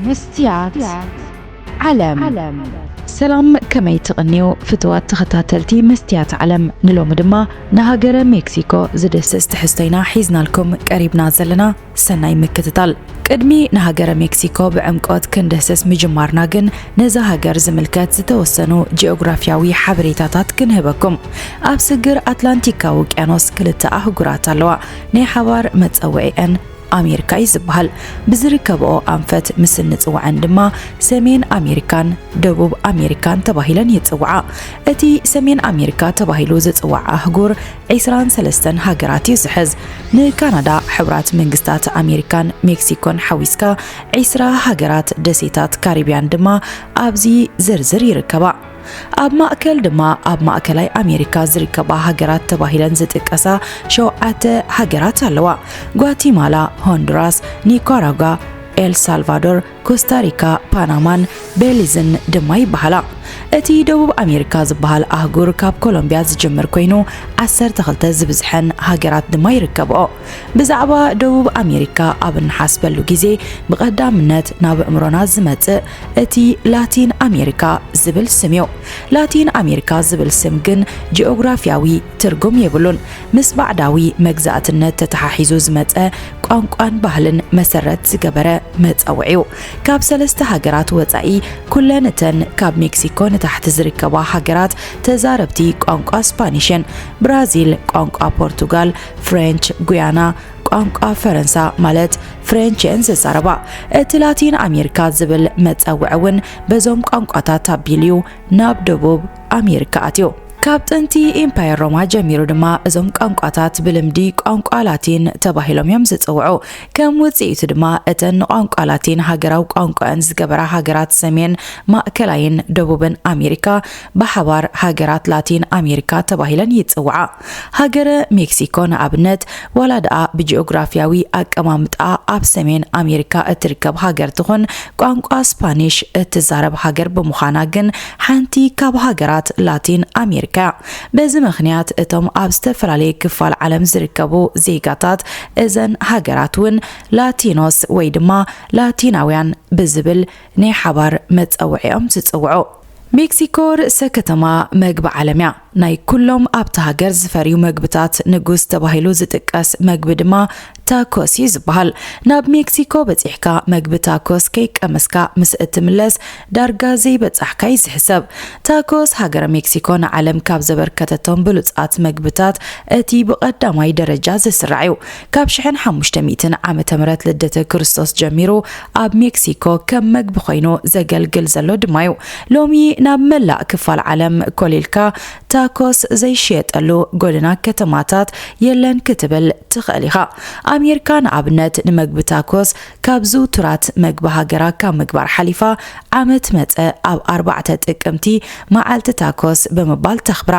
መስትያት ዓለም። ሰላም፣ ከመይ ትቕንዩ ፍትዋት ተኸታተልቲ መስትያት ዓለም? ንሎሚ ድማ ንሃገረ ሜክሲኮ ዝድህስስ ትሕዝቶ ኢና ሒዝናልኩም ቀሪብና ዘለና። ሰናይ ምክትታል። ቅድሚ ንሃገረ ሜክሲኮ ብዕምቆት ክንድህስስ ምጅማርና ግን፣ ነዛ ሃገር ዝምልከት ዝተወሰኑ ጂኦግራፊያዊ ሓበሬታታት ክንህበኩም። ኣብ ስግር ኣትላንቲካዊ ውቅያኖስ ክልተ ኣህጉራት ኣለዋ። ናይ ሓባር መጸውዒአን ኣሜሪካ እዩ ዝበሃል። ብዝርከብኦ ኣንፈት ምስ እንጽውዐን ድማ ሰሜን ኣሜሪካን ደቡብ ኣሜሪካን ተባሂለን ይጽውዓ። እቲ ሰሜን ኣሜሪካ ተባሂሉ ዝጽዋዕ ኣህጉር ዒስራን ሰለስተን ሃገራት እዩ ዝሕዝ። ንካናዳ፣ ሕቡራት መንግስታት ኣሜሪካን ሜክሲኮን ሓዊስካ ዒስራ ሃገራት፣ ደሴታት ካሪብያን ድማ ኣብዚ ዝርዝር ይርከባ። ኣብ ማእከል ድማ ኣብ ማእከላይ ኣሜሪካ ዝርከባ ሃገራት ተባሂለን ዝጥቀሳ ሸውዓተ ሃገራት ኣለዋ። ጓቲማላ፣ ሆንዱራስ፣ ኒካራጓ፣ ኤል ሳልቫዶር፣ ኮስታሪካ፣ ፓናማን ቤሊዝን ድማ ይበሃላ። እቲ ደቡብ ኣሜሪካ ዝበሃል ኣህጉር ካብ ኮሎምቢያ ዝጅምር ኮይኑ፣ ዓሰርተ ክልተ ዝብዝሐን ሃገራት ድማ ይርከብኦ። ብዛዕባ ደቡብ ኣሜሪካ ኣብ እንሓስበሉ ግዜ፣ ብቐዳምነት ናብ ኣእምሮና ዝመጽእ እቲ ላቲን ኣሜሪካ ዝብል ስም እዩ። ላቲን ኣሜሪካ ዝብል ስም ግን ጂኦግራፊያዊ ትርጉም የብሉን። ምስ ባዕዳዊ መግዛእትነት ተተሓሒዙ ዝመጸ ቋንቋን ባህልን መሰረት ዝገበረ መጸውዒ እዩ። ካብ ሰለስተ ሃገራት ወጻኢ፣ ኩለን እተን ካብ ሜክሲኮ ንታሕቲ ዝርከባ ሃገራት ተዛረብቲ ቋንቋ ስፓኒሽ እየን። ብራዚል ቋንቋ ፖርቱጋል፣ ፍሬንች ጉያና ቋንቋ ፈረንሳ ማለት ፍሬንች እየን ዝዛረባ። እቲ ላቲን ኣሜሪካ ዝብል መጸውዒ እውን በዞም ቋንቋታት ኣቢሉ እዩ ናብ ደቡብ ኣሜሪካ ኣትዩ። ካብ ጥንቲ ኢምፓየር ሮማ ጀሚሩ ድማ እዞም ቋንቋታት ብልምዲ ቋንቋ ላቲን ተባሂሎም እዮም ዝጽውዑ። ከም ውጽኢቱ ድማ እተን ንቋንቋ ላቲን ሃገራዊ ቋንቋአን ዝገበራ ሃገራት ሰሜን፣ ማእከላይን ደቡብን ኣሜሪካ ብሓባር ሃገራት ላቲን ኣሜሪካ ተባሂለን ይጽውዓ። ሃገረ ሜክሲኮ ንኣብነት፣ ዋላ ደኣ ብጂኦግራፊያዊ ኣቀማምጣ ኣብ ሰሜን ኣሜሪካ እትርከብ ሃገር ትኹን፣ ቋንቋ ስፓኒሽ እትዛረብ ሃገር ብምዃና ግን ሓንቲ ካብ ሃገራት ላቲን ኣሜሪካ እያ። በዚ ምኽንያት እቶም ኣብ ዝተፈላለየ ክፋል ዓለም ዝርከቡ ዜጋታት እዘን ሃገራት እውን ላቲኖስ ወይ ድማ ላቲናውያን ብዝብል ናይ ሓባር መጸውዒኦም ዝጽውዑ። ሜክሲኮ ርእሰ ከተማ መግቢ ዓለም እያ። ናይ ኩሎም ኣብቲ ሃገር ዝፈርዩ መግብታት ንጉስ ተባሂሉ ዝጥቀስ መግቢ ድማ ታኮስ እዩ ዝበሃል። ናብ ሜክሲኮ በጺሕካ መግቢ ታኮስ ከይቀመስካ ምስ እትምለስ ዳርጋ ዘይበጻሕካ እዩ ዝሕሰብ። ታኮስ ሃገረ ሜክሲኮ ንዓለም ካብ ዘበርከተቶም ብሉጻት መግብታት እቲ ብቐዳማይ ደረጃ ዝስራዕ እዩ። ካብ ሽሕን ሓሙሽተ ሚእትን ዓመተ ምህረት ልደተ ክርስቶስ ጀሚሩ ኣብ ሜክሲኮ ከም መግቢ ኮይኑ ዘገልግል ዘሎ ድማ እዩ። ሎሚ ናብ መላእ ክፋል ዓለም ኮሊልካ ታኮስ ዘይሽየጠሉ ጎደና ከተማታት የለን ክትብል ትኽእል ኢኻ። ኣሜሪካ ንኣብነት ንመግቢ ታኮስ ካብ ዝውቱራት መግቢ ሃገራ ካብ ምግባር ሓሊፋ፣ ዓመት መጸ ኣብ ኣርባዕተ ጥቅምቲ መዓልቲ ታኮስ ብምባል ተኽብራ።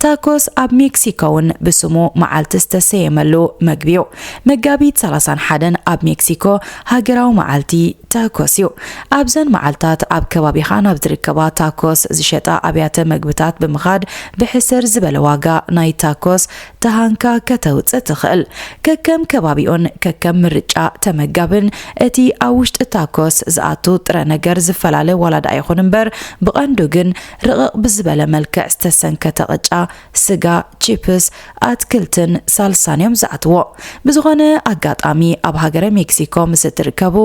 ታኮስ ኣብ ሜክሲኮ እውን ብስሙ መዓልቲ ዝተሰየመሉ መግቢ እዩ። መጋቢት ሰላሳን ሓደን ኣብ ሜክሲኮ ሃገራዊ መዓልቲ ታኮስ እዩ። ኣብዘን መዓልታት ኣብ ከባቢኻ ናብ ዝርከባ ታኮስ ዝሸጣ ኣብያተ መግብታት ብምኻድ ብሕስር ዝበለ ዋጋ ናይ ታኮስ ተሃንካ ከተውጽእ ትኽእል። ከከም ከባቢኡን ከከም ምርጫ ተመጋብን እቲ ኣብ ውሽጢ ታኮስ ዝኣቱ ጥረ ነገር ዝፈላለ ዋላ ደኣ ይኹን እምበር፣ ብቐንዱ ግን ርቕቕ ብዝበለ መልክዕ ዝተሰንከተ ቅጫ፣ ስጋ፣ ቺፕስ፣ ኣትክልትን ሳልሳን እዮም ዝኣትዎ። ብዝኾነ ኣጋጣሚ ኣብ ሃገረ ሜክሲኮ ምስ እትርከቡ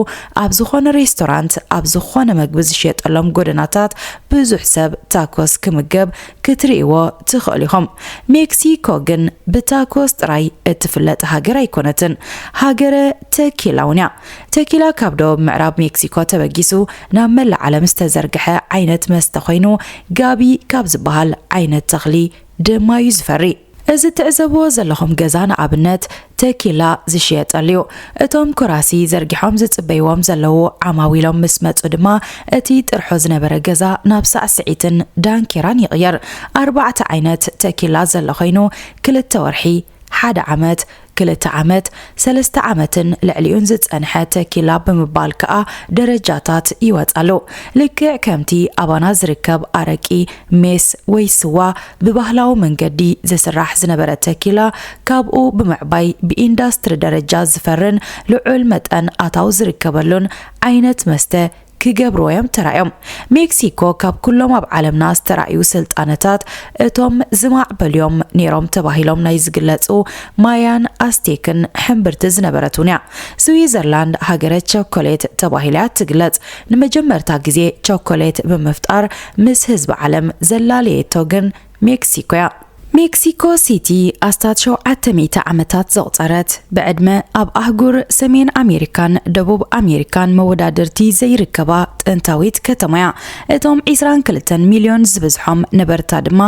ኣብ ዝኾነ ሬስቶራንት ኣብ ዝኾነ መግቢ ዝሽየጠሎም ጎደናታት ብዙሕ ሰብ ታኮስ ክምገብ ክትርእይዎ ትኽእሉ ኢኹም። ሜክሲኮ ግን ብታኮስ ጥራይ እትፍለጥ ሃገር ኣይኮነትን። ሃገረ ተኪላ እውን እያ። ተኪላ ካብ ደቡብ ምዕራብ ሜክሲኮ ተበጊሱ ናብ መላእ ዓለም ዝተዘርግሐ ዓይነት መስተ ኮይኑ ጋቢ ካብ ዝበሃል ዓይነት ተኽሊ ድማ እዩ ዝፈሪ። እዚ ትዕዘብዎ ዘለኹም ገዛ ንኣብነት ተኪላ ዝሽየጠሉ እዩ። እቶም ኮራሲ ዘርጊሖም ዝጽበይዎም ዘለዉ ዓማዊሎም ምስ መጹ ድማ እቲ ጥርሑ ዝነበረ ገዛ ናብ ሳዕስዒትን ዳንኬራን ይቕየር። ኣርባዕተ ዓይነት ተኪላ ዘሎ ኮይኑ ክልተ ወርሒ ሓደ ዓመት፣ ክልተ ዓመት፣ ሰለስተ ዓመትን ልዕሊኡን ዝጸንሐ ተኪላ ብምባል ከኣ ደረጃታት ይወጻሉ። ልክዕ ከምቲ ኣባና ዝርከብ ኣረቂ፣ ሜስ ወይ ስዋ ብባህላዊ መንገዲ ዝስራሕ ዝነበረ ተኪላ፣ ካብኡ ብምዕባይ ብኢንዳስትሪ ደረጃ ዝፈርን ልዑል መጠን ኣታዊ ዝርከበሉን ዓይነት መስተ ክገብርዎ እዮም ተራእዮም። ሜክሲኮ ካብ ኩሎም ኣብ ዓለምና ዝተራእዩ ስልጣነታት እቶም ዝማዕበሉ እዮም ነይሮም ተባሂሎም ናይ ዝግለጹ ማያን ኣስቴክን ሕምብርቲ ዝነበረት እውን እያ። ስዊዘርላንድ ሃገረ ቸኮሌት ተባሂላ እያ ትግለጽ። ንመጀመርታ ግዜ ቸኮሌት ብምፍጣር ምስ ህዝቢ ዓለም ዘላለየቶ ግን ሜክሲኮ እያ። ሜክሲኮ ሲቲ ኣስታት ሸውዓተ ሚእቲ ዓመታት ዘቑጸረት፣ ብዕድመ ኣብ ኣህጉር ሰሜን ኣሜሪካን ደቡብ ኣሜሪካን መወዳድርቲ ዘይርከባ ጥንታዊት ከተማ እያ። እቶም ዕስራን ክልተን ሚልዮን ዝበዝሖም ነበርታ ድማ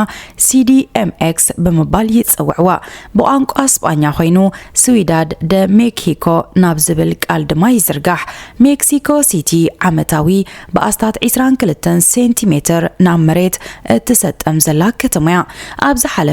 ሲዲኤምኤክስ ብምባል ይጽውዕዋ። ብቋንቋ ስጳኛ ኮይኑ ስዊዳድ ደ ሜክሲኮ ናብ ዝብል ቃል ድማ ይዝርጋሕ። ሜክሲኮ ሲቲ ዓመታዊ ብኣስታት ዕስራን ክልተን ሴንቲሜትር ናብ መሬት እትሰጠም ዘላ ከተማ እያ። ኣብ ዝሓለፈ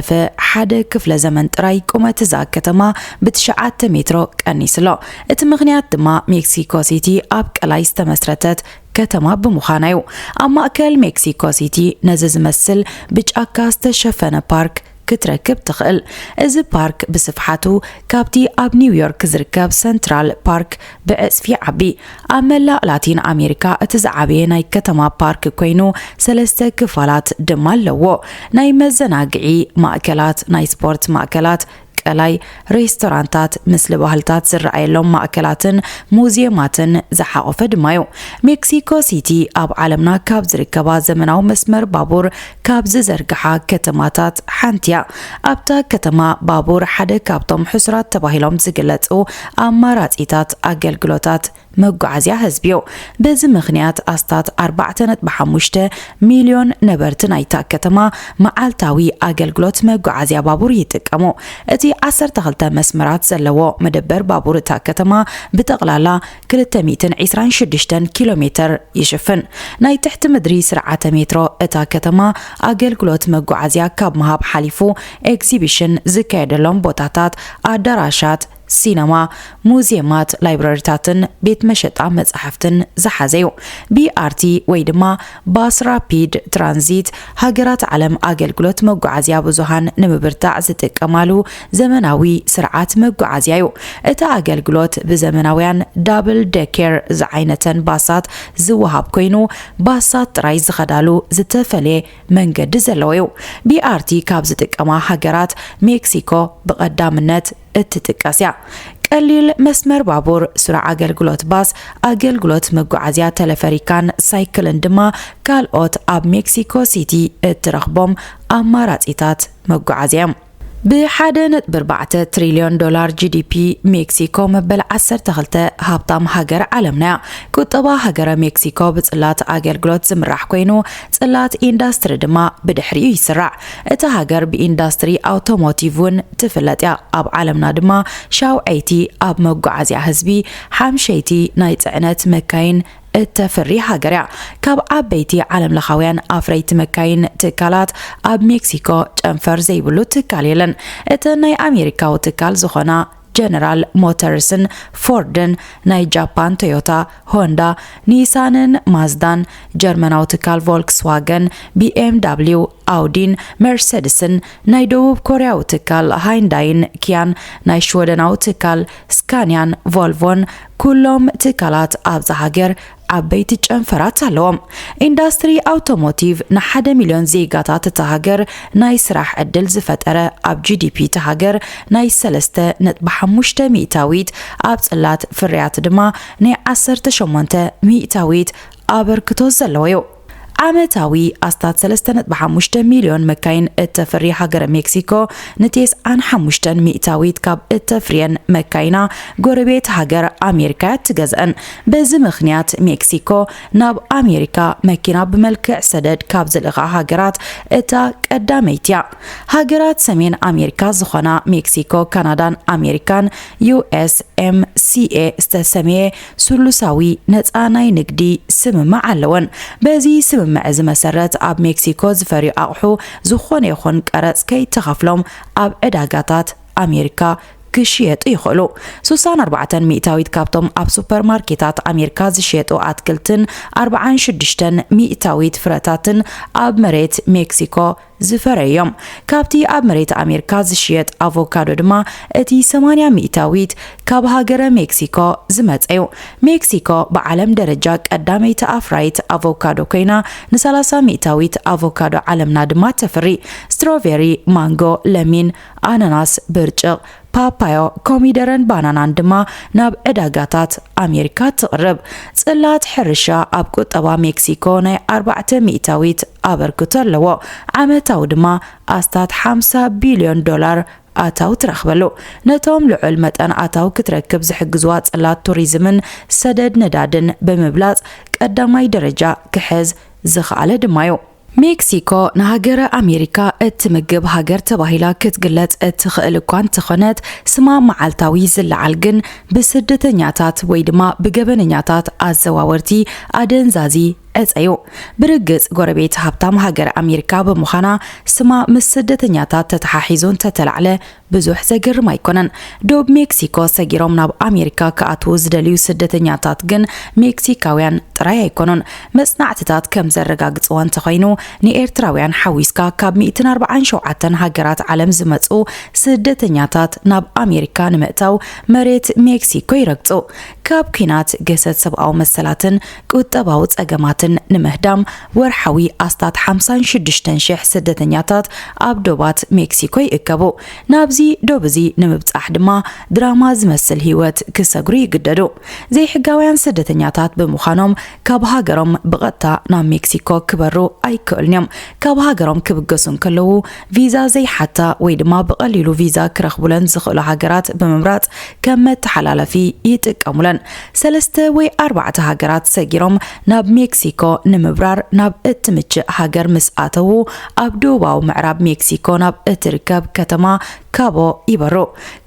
ሓደ ክፍለ ዘመን ጥራይ ቁመት እዛ ከተማ ብትሽዓተ ሜትሮ ቀኒሱ ኣሎ። እቲ ምኽንያት ድማ ሜክሲኮ ሲቲ ኣብ ቀላይ ዝተመስረተት ከተማ ብምዃና እዩ። ኣብ ማእከል ሜክሲኮ ሲቲ ነዚ ዝመስል ብጫካ ዝተሸፈነ ፓርክ ክትረክብ ትኽእል። እዚ ፓርክ ብስፍሓቱ ካብቲ ኣብ ኒውዮርክ ዝርከብ ሰንትራል ፓርክ ብዕጽፊ ይዓቢ። ኣብ መላእ ላቲን ኣሜሪካ እቲ ዝዓበየ ናይ ከተማ ፓርክ ኮይኑ ሰለስተ ክፋላት ድማ ኣለዎ። ናይ መዘናግዒ ማእከላት፣ ናይ ስፖርት ማእከላት፣ ቀላይ፣ ሬስቶራንታት፣ ምስሊ ባህልታት ዝረኣየሎም ማእከላትን ሙዚየማትን ዝሓቖፈ ድማ እዩ። ሜክሲኮ ሲቲ ኣብ ዓለምና ካብ ዝርከባ ዘመናዊ መስመር ባቡር ካብ ዝዘርግሓ ከተማታት ሓንቲ እያ። ኣብታ ከተማ ባቡር ሓደ ካብቶም ሕሱራት ተባሂሎም ዝግለጹ ኣማራጺታት ኣገልግሎታት መጓዓዝያ ህዝቢ እዩ። በዚ ምኽንያት ኣስታት ኣርባዕተ ነጥቢ ሓሙሽተ ሚልዮን ነበርቲ ናይታ ከተማ መዓልታዊ ኣገልግሎት መጓዓዝያ ባቡር ይጥቀሙ። እቲ ዓሰርተ ክልተ መስመራት ዘለዎ መደበር ባቡር እታ ከተማ ብጠቕላላ ክልተ ሚእትን ዕስራን ሽዱሽተን ኪሎ ሜትር ይሽፍን። ናይ ትሕቲ ምድሪ ስርዓተ ሜትሮ እታ ከተማ ኣገልግሎት መጓዓዝያ ካብ ምሃብ ሓሊፉ ኤግዚቢሽን ዝካየደሎም ቦታታት፣ ኣዳራሻት፣ ሲነማ፣ ሙዚየማት፣ ላይብረሪታትን ቤት መሸጣ መጻሕፍትን ዝሓዘ እዩ። ቢኣርቲ ወይ ድማ ባስ ራፒድ ትራንዚት ሃገራት ዓለም ኣገልግሎት መጓዓዝያ ብዙሃን ንምብርታዕ ዝጥቀማሉ ዘመናዊ ስርዓት መጓዓዝያ እዩ። እቲ ኣገልግሎት ብዘመናውያን ዳብል ደኬር ዝዓይነተን ባሳት ዝወሃብ ኮይኑ፣ ባሳት ጥራይ ዝኸዳሉ ዝተፈልየ መንገዲ ዘለዎ እዩ። ቢኣርቲ ካብ ዝጥቀማ ሃገራት ሜክሲኮ ብቐዳምነት እትጥቀስ እያ። ቀሊል መስመር ባቡር፣ ስሩዕ ኣገልግሎት ባስ፣ ኣገልግሎት መጓዓዝያ ተለፈሪካን ሳይክልን ድማ ካልኦት ኣብ ሜክሲኮ ሲቲ እትረኽቦም ኣማራጺታት መጓዓዝያ እዮም። ብሓደ ነጥቢ ኣርባዕተ ትሪልዮን ዶላር ጂ ዲ ፒ ሜክሲኮ መበል ዓሰርተ ክልተ ሃብታም ሃገር ዓለምና እያ። ቁጠባ ሃገረ ሜክሲኮ ብጽላት ኣገልግሎት ዝምራሕ ኮይኑ፣ ጽላት ኢንዳስትሪ ድማ ብድሕሪኡ ይስራዕ። እታ ሃገር ብኢንዳስትሪ ኣውቶሞቲቭ እውን ትፍለጥ እያ። ኣብ ዓለምና ድማ ሻውዐይቲ ኣብ መጓዓዝያ ህዝቢ፣ ሓምሸይቲ ናይ ጽዕነት መካይን እተፍሪ ሃገር እያ። ካብ ዓበይቲ ዓለምለኻውያን ኣፍረይቲ መካይን ትካላት ኣብ ሜክሲኮ ጨንፈር ዘይብሉ ትካል የለን። እተን ናይ ኣሜሪካዊ ትካል ዝኾና ጀነራል ሞተርስን ፎርድን፣ ናይ ጃፓን ቶዮታ፣ ሆንዳ፣ ኒሳንን ማዝዳን፣ ጀርመናዊ ትካል ቮልክስዋገን፣ ቢ ኤም ዳብሊው፣ ኣውዲን ሜርሰድስን፣ ናይ ደቡብ ኮርያዊ ትካል ሃይንዳይን ኪያን፣ ናይ ሽወደናዊ ትካል ስካንያን ቮልቮን፣ ኩሎም ትካላት ኣብዛ ሃገር ዓበይቲ ጨንፈራት ኣለዎም። ኢንዳስትሪ ኣውቶሞቲቭ ንሓደ ሚልዮን ዜጋታት እታ ሃገር ናይ ስራሕ ዕድል ዝፈጠረ፣ ኣብ ጂ ዲ ፒ እታ ሃገር ናይ ሰለስተ ነጥቢ ሓሙሽተ ሚእታዊት፣ ኣብ ጽላት ፍርያት ድማ ናይ ዓሰርተ ሸሞንተ ሚእታዊት ኣበርክቶ ዘለዎ እዩ። ዓመታዊ ኣስታት ሰለስተ ነጥቢ ሓሙሽተ ሚልዮን መካይን እተፍሪ ሃገረ ሜክሲኮ፣ ንቴስዓን ሓሙሽተን ሚእታዊት ካብ እተፍርየን መካይና ጎረቤት ሃገር ኣሜሪካ እያ ትገዝአን። በዚ ምኽንያት ሜክሲኮ ናብ ኣሜሪካ መኪና ብመልክዕ ሰደድ ካብ ዝልእኻ ሃገራት እታ ቀዳመይቲ እያ። ሃገራት ሰሜን ኣሜሪካ ዝኾና ሜክሲኮ፣ ካናዳን ኣሜሪካን ዩ ኤስ ኤም ሲ ኤ ዝተሰምየ ስሉሳዊ ነጻ ናይ ንግዲ ስምምዕ ኣለወን። በዚ ስምምዕ እዚ መሰረት ኣብ ሜክሲኮ ዝፈርዩ ኣቑሑ ዝኾነ ይኹን ቀረጽ ከይተኸፍሎም ኣብ ዕዳጋታት ኣሜሪካ ክሽየጡ ይኽእሉ። ስሳን ኣርባዕተን ሚእታዊት ካብቶም ኣብ ሱፐርማርኬታት ኣሜሪካ ዝሽየጡ ኣትክልትን ኣርባዓን ሽዱሽተን ሚእታዊት ፍረታትን ኣብ መሬት ሜክሲኮ ዝፈረዩ እዮም። ካብቲ ኣብ መሬት ኣሜሪካ ዝሽየጥ ኣቮካዶ ድማ እቲ ሰማንያ ሚእታዊት ካብ ሃገረ ሜክሲኮ ዝመጸ እዩ። ሜክሲኮ ብዓለም ደረጃ ቀዳመይቲ ኣፍራይት ኣቮካዶ ኮይና፣ ንሰላሳ ሚእታዊት ኣቮካዶ ዓለምና ድማ ተፍሪ። ስትሮቨሪ፣ ማንጎ፣ ለሚን፣ ኣናናስ፣ ብርጭቕ፣ ፓፓዮ፣ ኮሚደረን ባናናን ድማ ናብ ዕዳጋታት ኣሜሪካ ትቕርብ። ጽላት ሕርሻ ኣብ ቁጠባ ሜክሲኮ ናይ ኣርባዕተ ሚእታዊት ኣበርክቶ ኣለዎ። ዓመታዊ ድማ ኣስታት ሓምሳ ቢልዮን ዶላር ኣታው ትረኽበሉ። ነቶም ልዑል መጠን ኣታው ክትረክብ ዝሕግዝዋ ጽላት ቱሪዝምን ሰደድ ነዳድን ብምብላጽ ቀዳማይ ደረጃ ክሕዝ ዝኸኣለ ድማ እዩ። ሜክሲኮ ንሃገረ ኣሜሪካ እትምግብ ሃገር ተባሂላ ክትግለጽ እትኽእል እኳ እንተኾነት፣ ስማ መዓልታዊ ዝለዓል ግን ብስደተኛታት ወይ ድማ ብገበነኛታት ኣዘዋወርቲ ኣደንዛዚ ዕጸ እዩ። ብርግጽ ጎረቤት ሃብታም ሃገረ ኣሜሪካ ብምዃና፣ ስማ ምስ ስደተኛታት ተተሓሒዙ እንተተላዕለ ብዙሕ ዘገርም ኣይኮነን። ዶብ ሜክሲኮ ሰጊሮም ናብ ኣሜሪካ ክኣትዉ ዝደልዩ ስደተኛታት ግን ሜክሲካውያን ጥራይ ኣይኮኑን። መጽናዕትታት ከም ዘረጋግጽዎ እንተኾይኑ፣ ንኤርትራውያን ሓዊስካ ካብ ሚእትን ኣርባዓን ሸውዓተን ሃገራት ዓለም ዝመጹ ስደተኛታት ናብ ኣሜሪካ ንምእታው መሬት ሜክሲኮ ይረግጹ። ካብ ኲናት፣ ገሰት ሰብኣዊ መሰላትን ቁጠባዊ ጸገማትን ንምህዳም ወርሓዊ ኣስታት ሓምሳን ሽዱሽተን ሽሕ ስደተኛታት ኣብ ዶባት ሜክሲኮ ይእከቡ። ናብዚ ዶብ እዚ ንምብጻሕ ድማ ድራማ ዝመስል ህይወት ክሰግሩ ይግደዱ። ዘይሕጋውያን ስደተኛታት ብምዃኖም ካብ ሃገሮም ብቐጥታ ናብ ሜክሲኮ ክበሩ ኣይክእሉን እዮም። ካብ ሃገሮም ክብገሱ እንከለዉ ቪዛ ዘይሓታ ወይ ድማ ብቐሊሉ ቪዛ ክረኽቡለን ዝኽእሉ ሃገራት ብምምራጽ ከም መተሓላለፊ ይጥቀሙለን። ሰለስተ ወይ ኣርባዕተ ሃገራት ሰጊሮም ናብ ሜክሲኮ ንምብራር ናብ እትምችእ ሃገር ምስ ኣተዉ፣ ኣብ ደቡባዊ ምዕራብ ሜክሲኮ ናብ እትርከብ ከተማ ካቦ ይበሩ።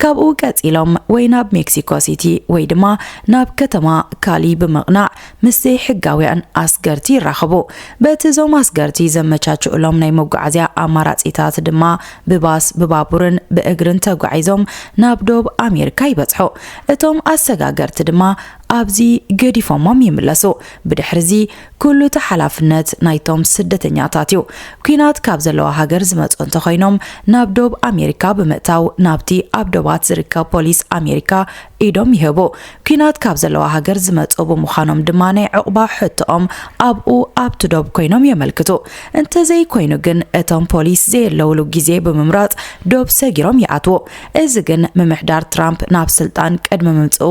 ካብኡ ቀጺሎም ወይ ናብ ሜክሲኮ ሲቲ ወይ ድማ ናብ ከተማ ካሊ ብምቕናዕ ምስ ዘይሕጋውያን ኣስገርቲ ይራኸቡ። በቲ እዞም ኣስገርቲ ዘመቻችኡሎም ናይ መጓዓዝያ ኣማራጺታት ድማ ብባስ፣ ብባቡርን ብእግርን ተጓዒዞም ናብ ዶብ ኣሜሪካ ይበጽሑ። እቶም ኣሰጋገርቲ ድማ ኣብዚ ገዲፎሞም ይምለሱ። ብድሕርዚ ኩሉ እቲ ሓላፍነት ናይቶም ስደተኛታት እዩ። ኲናት ካብ ዘለዋ ሃገር ዝመጹ እንተኾይኖም ናብ ዶብ ኣሜሪካ ብምእታው ናብቲ ኣብ ዶባት ዝርከብ ፖሊስ ኣሜሪካ ኢዶም ይህቡ። ኲናት ካብ ዘለዋ ሃገር ዝመጹ ብምዃኖም ድማ ናይ ዕቑባ ሕቶኦም ኣብኡ ኣብቲ ዶብ ኮይኖም የመልክቱ። እንተዘይኮይኑ ግን እቶም ፖሊስ ዘየለውሉ ግዜ ብምምራጽ ዶብ ሰጊሮም ይኣትዉ። እዚ ግን ምምሕዳር ትራምፕ ናብ ስልጣን ቅድሚ ምምጽኡ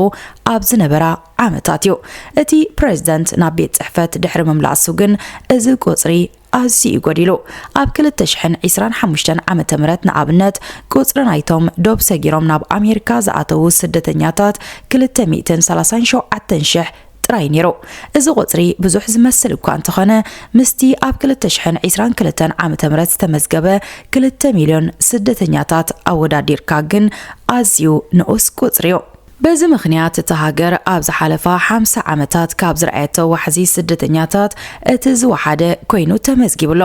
ኣብ ዝነበራ ዓመታት እዩ። እቲ ፕሬዝደንት ናብ ቤት ጽሕፈት ድሕሪ ምምላሱ ግን እዚ ቁጽሪ ኣዝዩ እዩ ጎዲሉ። ኣብ ክልተ ሽሕን ዕስራን ሓሙሽተን ዓመተ ምህረት ንኣብነት ቁጽሪ ናይቶም ዶብ ሰጊሮም ናብ ኣሜሪካ ዝኣተዉ ስደተኛታት ክልተ ሚእትን ሰላሳን ሸውዓተን ሽሕ ጥራይ ነይሩ። እዚ ቁጽሪ ብዙሕ ዝመስል እኳ እንተኾነ፣ ምስቲ ኣብ ክልተ ሽሕን ዕስራን ክልተን ዓመተ ምህረት ዝተመዝገበ ክልተ ሚልዮን ስደተኛታት ኣወዳዲርካ ግን ኣዝዩ ንኡስ ቁጽሪ እዩ። በዚ ምኽንያት እታ ሃገር ኣብ ዝሓለፋ ሓምሳ ዓመታት ካብ ዝረኣየቶ ዋሕዚ ስደተኛታት እቲ ዝወሓደ ኮይኑ ተመዝጊቡ ኣሎ።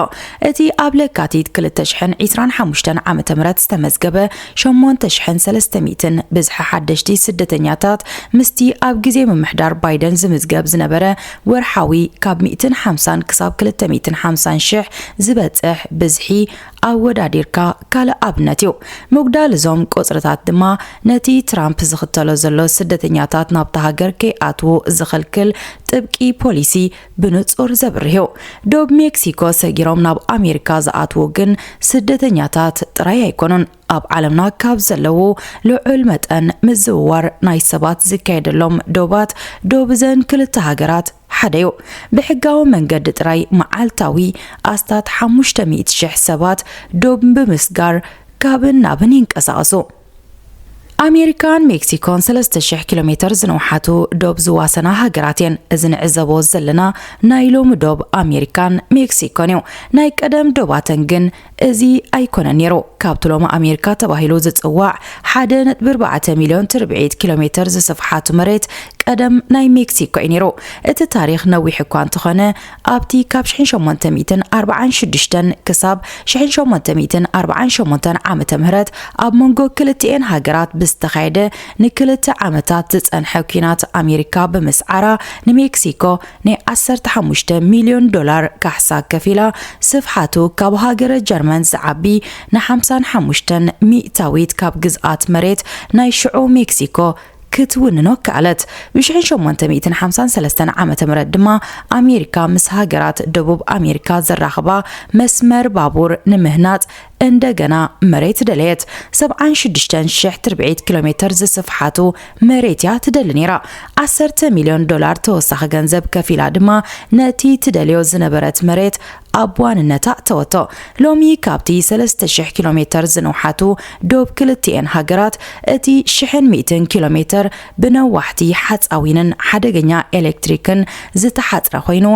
እቲ ኣብ ለካቲት ክልተ ሽሕን ዕስራን ሓሙሽተን ዓመተ ምህረት ዝተመዝገበ ሸሞንተ ሽሕን ሰለስተ ሚእትን ብዝሒ ሓደሽቲ ስደተኛታት ምስቲ ኣብ ግዜ ምምሕዳር ባይደን ዝምዝገብ ዝነበረ ወርሓዊ ካብ ሚእትን ሓምሳን ክሳብ ክልተ ሚእትን ሓምሳን ሽሕ ዝበጽሕ ብዝሒ ኣወዳዲርካ ካልእ ኣብነት እዩ። ምጉዳል እዞም ቁጽርታት ድማ ነቲ ትራምፕ ዝኽተሎ ዘሎ ስደተኛታት ናብታ ሃገር ከይኣትዉ ዝኽልክል ጥብቂ ፖሊሲ ብንጹር ዘብርህ እዩ። ዶብ ሜክሲኮ ሰጊሮም ናብ ኣሜሪካ ዝኣትዉ ግን ስደተኛታት ጥራይ ኣይኮኑን። ኣብ ዓለምና ካብ ዘለዉ ልዑል መጠን ምዝውዋር ናይ ሰባት ዝካየደሎም ዶባት፣ ዶብ እዘን ክልተ ሃገራት ሓደ እዩ። ብሕጋዊ መንገዲ ጥራይ መዓልታዊ ኣስታት ሓሙሽተ ሚእቲ ሽሕ ሰባት ዶብ ብምስጋር ካብን ናብን ይንቀሳቐሱ። ኣሜሪካን ሜክሲኮን ሰለስተ ሽሕ ኪሎ ሜተር ዝነውሓቱ ዶብ ዝዋሰና ሃገራት እየን። እዚ ንዕዘቦ ዘለና ናይ ሎሚ ዶብ ኣሜሪካን ሜክሲኮን እዩ። ናይ ቀደም ዶባተን ግን እዚ ኣይኮነን ነይሩ። ካብቲ ሎሚ ኣሜሪካ ተባሂሉ ዝጽዋዕ ሓደ ነጥቢ ኣርባዕተ ሚልዮን ትርብዒት ኪሎ ሜተር ዝስፍሓቱ መሬት ቀደም ናይ ሜክሲኮ እዩ ነይሩ። እቲ ታሪኽ ነዊሕ እኳ እንተኾነ፣ ኣብቲ ካብ ሽሕን ሸሞንተ ሚእትን ኣርባዓን ሽዱሽተን ክሳብ ሽሕን ሸሞንተ ሚእትን ኣርባዓን ሸሞንተን ዓመተ ምህረት ኣብ መንጎ ክልቲኤን ሃገራት ብዝተኻየደ ንክልተ ዓመታት ዝጸንሐ ኲናት ኣሜሪካ ብምስዓራ ንሜክሲኮ ናይ ዓሰርተ ሓሙሽተ ሚልዮን ዶላር ካሕሳ ከፊላ፣ ስፍሓቱ ካብ ሃገረ ጀርመን ዝዓቢ ንሓምሳን ሓሙሽተን ሚእታዊት ካብ ግዝኣት መሬት ናይ ሽዑ ሜክሲኮ ክትውንኖ ከኣለት። ብ ሽሕን ሸሞንተ ሚእትን ሓምሳን ሰለስተን ዓመተ ምህረት ድማ ኣሜሪካ ምስ ሃገራት ደቡብ ኣሜሪካ ዘራኽባ መስመር ባቡር ንምህናጽ እንደገና መሬት ደለየት። ሰብዓን ሽዱሽተን ሽሕ ትርብዒት ኪሎ ሜተር ዝስፍሓቱ መሬት እያ ትደሊ ነይራ። ዓሰርተ ሚልዮን ዶላር ተወሳኺ ገንዘብ ከፊላ ድማ ነቲ ትደልዮ ዝነበረት መሬት ኣብ ዋንነታ እተወቶ። ሎሚ ካብቲ ሰለስተ ሽሕ ኪሎ ሜተር ዝንውሓቱ ዶብ ክልቲኤን ሃገራት፣ እቲ ሽሕን ሚእትን ኪሎ ሜተር ብነዋሕቲ ሓጻዊንን ሓደገኛ ኤሌክትሪክን ዝተሓጽረ ኮይኑ፣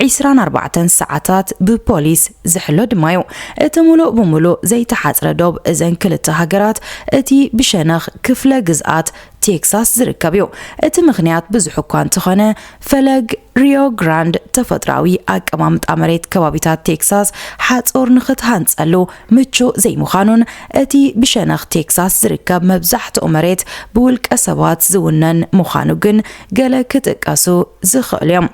ዒስራን ኣርባዕተን ሰዓታት ብፖሊስ ዝሕሎ ድማ እዩ። እቲ ሙሉእ ብሙሉእ ዘይተሓጽረ ዶብ እዘን ክልተ ሃገራት፣ እቲ ብሸነኽ ክፍለ ግዝኣት ቴክሳስ ዝርከብ እዩ። እቲ ምኽንያት ብዙሕ እኳ እንተኾነ፣ ፈለግ ሪዮ ግራንድ ተፈጥሮኣዊ ኣቀማምጣ መሬት ከባቢታት ቴክሳስ ሓጹር ንኽትሃንጸሉ ምቹእ ዘይምዃኑን፣ እቲ ብሸነኽ ቴክሳስ ዝርከብ መብዛሕትኡ መሬት ብውልቀ ሰባት ዝውነን ምዃኑ ግን ገለ ክጥቀሱ ዝኽእሉ እዮም።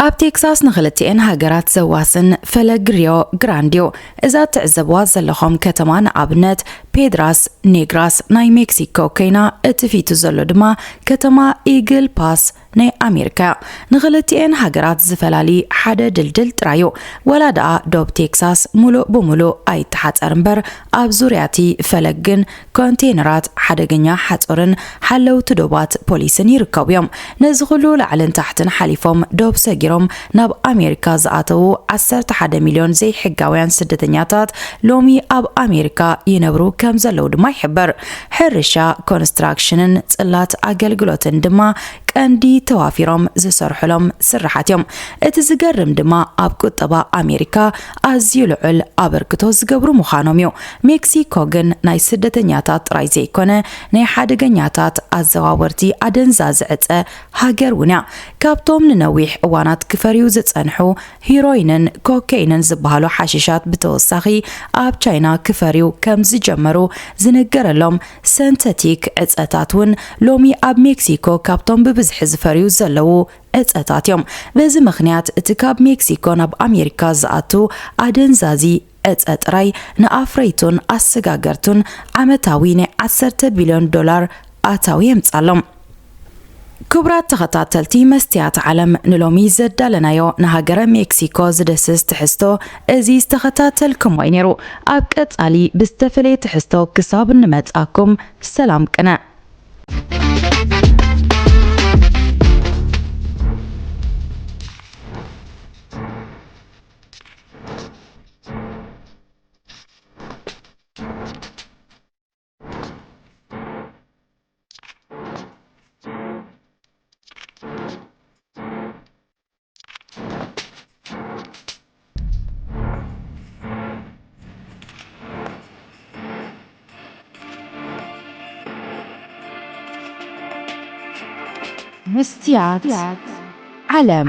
ኣብ ቴክሳስ ንኽልቲኤን ሃገራት ዘዋስን ፈለግ ሪዮ ግራንድ እዩ። እዛ ትዕዘብዋ ዘለኹም ከተማ ንኣብነት ፔድራስ ኔግራስ ናይ ሜክሲኮ ኮይና፣ እቲ ፊቱ ዘሎ ድማ ከተማ ኢግል ፓስ ናይ ኣሜሪካ እያ። ንኽልቲኤን ሃገራት ዝፈላሊ ሓደ ድልድል ጥራይ እዩ። ወላ ደኣ ዶብ ቴክሳስ ሙሉእ ብሙሉእ ኣይተሓጸር እምበር፣ ኣብ ዙርያ እቲ ፈለግ ግን ኮንቴይነራት፣ ሓደገኛ ሓጹርን ሓለውቲ ዶባት ፖሊስን ይርከቡ እዮም። ነዚ ኩሉ ላዕልን ታሕትን ሓሊፎም ዶብ ሰጊሮም ናብ ኣሜሪካ ዝኣተዉ ዓሰርተ ሓደ ሚልዮን ዘይሕጋውያን ስደተኛታት ሎሚ ኣብ ኣሜሪካ ይነብሩ ከም ዘለዉ ድማ ይሕበር። ሕርሻ፣ ኮንስትራክሽንን ጽላት ኣገልግሎትን ድማ ቀንዲ ተዋፊሮም ዝሰርሑሎም ስራሓት እዮም። እቲ ዝገርም ድማ ኣብ ቁጠባ ኣሜሪካ ኣዝዩ ልዑል ኣበርክቶ ዝገብሩ ምዃኖም እዩ። ሜክሲኮ ግን ናይ ስደተኛታት ጥራይ ዘይኮነ፣ ናይ ሓደገኛታት ኣዘዋወርቲ ኣደንዛዚ ዕጸ ሃገር እውን እያ። ካብቶም ንነዊሕ እዋናት ክፈርዩ ዝጸንሑ ሂሮይንን ኮኬይንን ዝበሃሉ ሓሽሻት ብተወሳኺ ኣብ ቻይና ክፈርዩ ከም ዝጀመሩ ዝንገረሎም ሰንተቲክ ዕጸታት እውን ሎሚ ኣብ ሜክሲኮ ካብቶም ብብዝሒ ዝፈርዩ ዘለዉ ዕጸታት እዮም። በዚ ምኽንያት እቲ ካብ ሜክሲኮ ናብ ኣሜሪካ ዝኣቱ ኣደንዛዚ ዕጸ ጥራይ ንኣፍረይቱን ኣሰጋገርቱን ዓመታዊ ናይ ዓሰርተ ቢልዮን ዶላር ኣታዊ የምጻሎም። ክቡራት ተኸታተልቲ መስትያት ዓለም፣ ንሎሚ ዘዳለናዮ ንሃገረ ሜክሲኮ ዝድህስስ ትሕዝቶ እዚ ዝተኸታተልኩሞ እዩ ነይሩ። ኣብ ቀጻሊ ብዝተፈለየ ትሕዝቶ ክሳብ እንመጻኩም፣ ሰላም ቅነ። መስትያት ዓለም።